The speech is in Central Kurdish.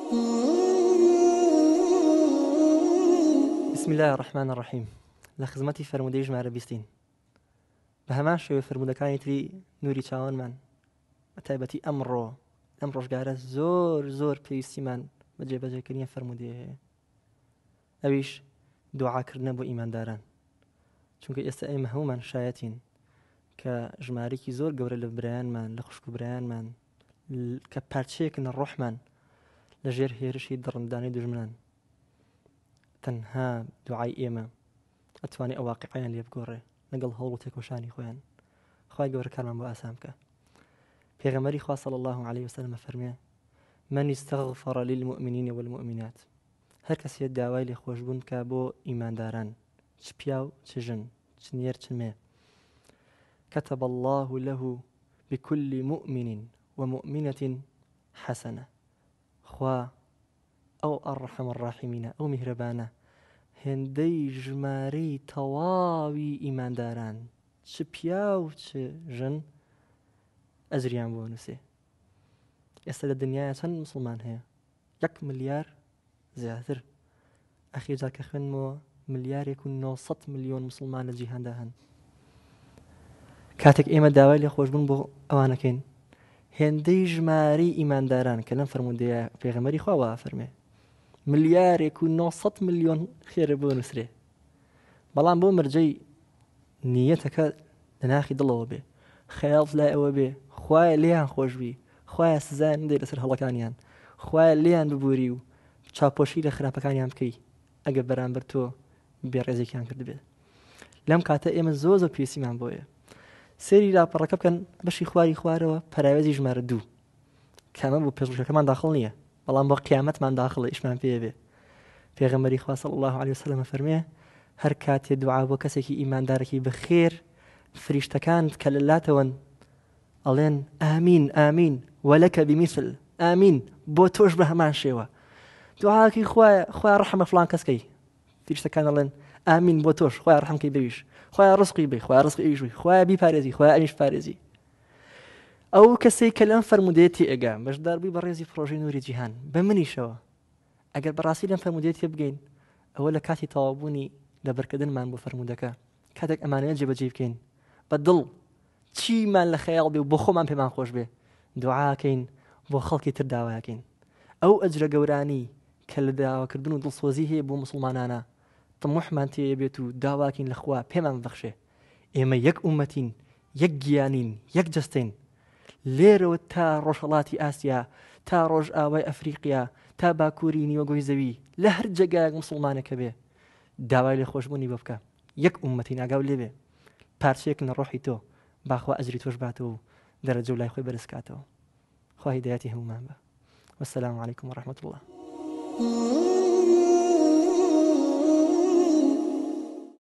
بسم اللە الرحمن الرحیم لە خزمەتی فەرموودەی ژمارە بیستین بە هەمان شێوەی فەرموودەکانی تری نوری چاوانمان بە تایبەتی ئەمڕۆ ئەم ڕۆژگارە زۆر زۆر پێویستیمان بە جێبەجێکردنی فەرموودەیە هەیە ئەویش دوعاکردنە بۆ ئیمانداران چونکە ئێستا ئێمە هەمومان شایەتین کە ژمارێکی زۆر گەورە لە برایانمان لە خوشک و برایانمان کە پارچەیەکن لە ڕۆحمان لە ژێر هێرشی دڕندانەی دوژمنان تەنها دوعای ئێمە ئەتوانێ ئەو واقعیان لێ بگۆڕێ لەگەڵ هەوڵ و تێکۆشانی خۆیان خوای گەورە کارمان بۆ ئاسان بکە پێغەمبەری خوا صلی الله علیه وسلم فەرمێ من استغفر للمؤمنین والمؤمنات هەر کەسێ داوای لێخۆشبوون بکە بۆ ئیمانداران چ پیاو چ ژن چ نێر چ مێ كتب الله له بكل مؤمن ومؤمنة حسنة خوا ئەو الرحم الراحمینە ئەو میهرەبانە هێندەی ژمارەی تەواوی ئیمانداران چ پیاو چ ژن ئەجریان بۆ نووسێ ئێستا لە دنیاە چەند مسلمان هەیە یەک ملیار زیاتر ئەخیر جار کە خوێندمەوە ملیارێک و 900 ملیۆن مسلمان لە جیهاندا هەن کاتێک ئێمە داوای لێخۆشبوون بۆ ئەوانەکەین هێندەی ژمارەی ئیمانداران کە لەم فەرمودەیە پێغەمبەری خوا وا فەرمێ ملیارێک و 900 ملیۆن خێرە بۆ نووسرێ بەڵام بۆ مەرجەی نیەتەکە لە ناخی دڵەوە بێ خەیاڵت لای ئەوە بێ خوایە لێیان خۆشبی خوایە سزایان ندەی لەسەر هەڵەکانیان خوایە لێیان ببووری و چاپۆشی لە خراپەکانیان بکەی ئەگەر بەرامبەر تۆ بێڕێزێکیان کردبێت لەم کاتە ئێمە زۆر زۆر پێویستیمان بۆیە سێری لاپەڕەکە بکەن بەشی خواری خوارەوە پەراوێزی ژمارە دوو کامە بۆ پێشبڕکێکەمان داخڵ نییە بەڵام بۆ قیامەتمان داخڵە ئیشمان پێ بێ پێغەمبەری خوا صلی الله علیه وسلم فەرمێ هەر کاتێ دوعا بۆ کەسێکی ئیماندارێکی بەخێر فریشتەکان کە لە لاتەوەن ئەڵێن ئامین ئامین وەلەکە بمیثل ئامین بۆ تۆش بە هەمان شێوە دوعاکی خوایە خوای ڕەحمە فلان کەسکەی فریشتەکان ئەڵێن ئامین بۆ تۆش خوای ڕەحمکەی بەویش خوای ڕزقی بی خوای ڕزقی ئەویش بی خوای بیپارێزی خوای ئەمیش پارێزی ئەو کەسەی کە لەم فەرموودەیە تێئەگا بەشداربووی بەڕێزی پڕۆژەی نوری جیهان بە منیشەوە ئەگەر بەڕاستی لەم فەرموودەیە تێبگەین ئەوە لە کاتی تەواوبوونی لەبەرکردنمان بۆ فەرموودەکە کاتێک ئەمانەیە جێبەجێ بکەین بە دڵ چیمان لە خەیاڵ بێ و بۆ خۆمان پێمان خۆش بێ دوعاکەین بۆ خەڵکی تر داواکەین ئەو ئەجرە گەورانی کە لە داواکردن و دڵسۆزی هەیە بۆ مسلمانانە طموحمان تێ بێت و داواکەین لە خوا پێمان ببەخشێ ئێمە یەک ئومەتین یەک گیانین، یەک جەستەین. لێرەوە تا ڕۆژهەڵاتی ئاسیا، تا ڕۆژئاوای ئەفریقیا، تا باکووری نیوەگۆی زەوی، لە هەر جێگایەک موسڵمانێک هەبێ، داوای لێخۆشبوونی بۆ بکە. یەک ئوممەتین، ئاگاو لێ بێ. پارچەیەکن لە ڕۆحی تۆ، با خوا ئەجری تۆش باتەوە و دەرەجە و لای خۆی بەرز کاتەوە. خوا هیدایەتی هەموومان با. والسلام علیکم ورحمة اللە.